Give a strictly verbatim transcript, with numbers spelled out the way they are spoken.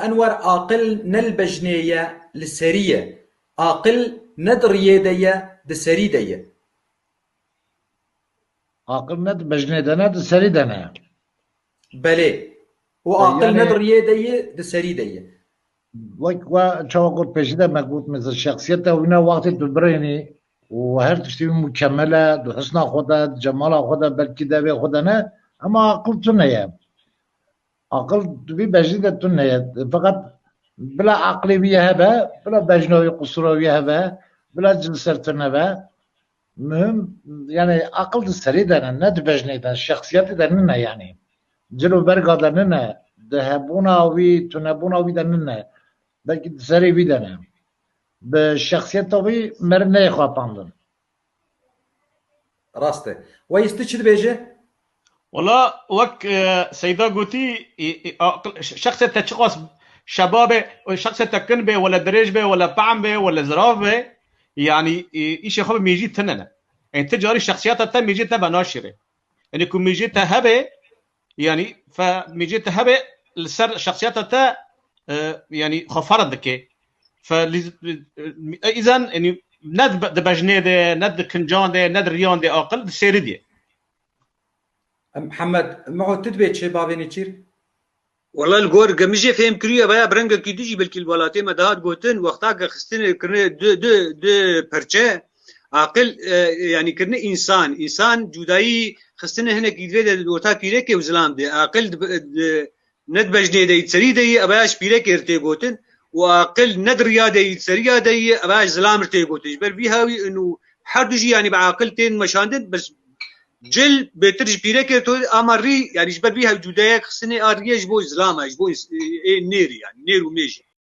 Enwer, aqil ne li bejnê ye, li serî ye. Aqil ne di riyê de ye, di serî de ye. Aqil ne di bejnê de ne, di serî de ne. Belê. Û aqil ne di riyê de ye, di serî de ye. Wek we çawa got pêşî de me got, mesela şexsiyeta wî ne wextê tu birênî û her tiştî wî mukemel e, di husna xwe de, di cemala xwe de, belkî devê xwe de ne, ema aqil tune ye. Aqil di vî bejnî de tune ye. Feqet bila aqilê wî hebe, bila bejna wî, qusura wî hebe, bila cil ser tune be. Muhim, yani aqil di serî de ne, ne di bejnê de, şexsiyetê de nine yani. Cil û berga de nine, di hebûna wî, tunebûna wî de nine. Belkî di serê wî de ne. Bi şexsiyeta wî meriv neyê xapandin. Rast e. Weys, tu çi dibêje? Wala wek e, Seyda gotî, e, e, aqil- şexsê te çiqas şebab e, şexsê te kin be, wele dirêj be, wele pehm be, wele zirav be, yani e, îşê xwe bi mêjî tine ne. Yani ti carî şexsiyeta te mêjê te venaşêre. Yani ku mêjê te hebe, yani fe mêjê te hebe li ser şexsiyeta te e, yani xwe ferq dike. Fe lîz- e, îzen yani ne di be- di bejnê de, ne di kincan de, ne di riyan de aqil di serî de. Mihemed, Miho, tu dibê çi, bavê Nêçîr? Wala li gor ge min jê fêm kiriye, vaya bi rengekî din jî belkî li welatê me dihat gotin, wexta ke xistine kirine du, du, du perçe, aqil, e, yani kirine însan. Însan cudayî xistine hinekî divê de di orta pîrekê û zilam de. Aqil di, di, ne di bejnê de yî, di serî de yî, ev ya ji pîrekê re tê gotin û aqil ne di riya de yî, di seriya de yî, ev ya ji zilam re tê gotin. Ji ber vî hawî û her du jî yani bi aqil tên meşandin, bes cil bêtir ji pîrekê re tê, ama rî, yani ji ber vî hawî cudayek xistinê a riyê ji bo zilam e, ji bo ins- ê nêrî yani, nêr û mêj e.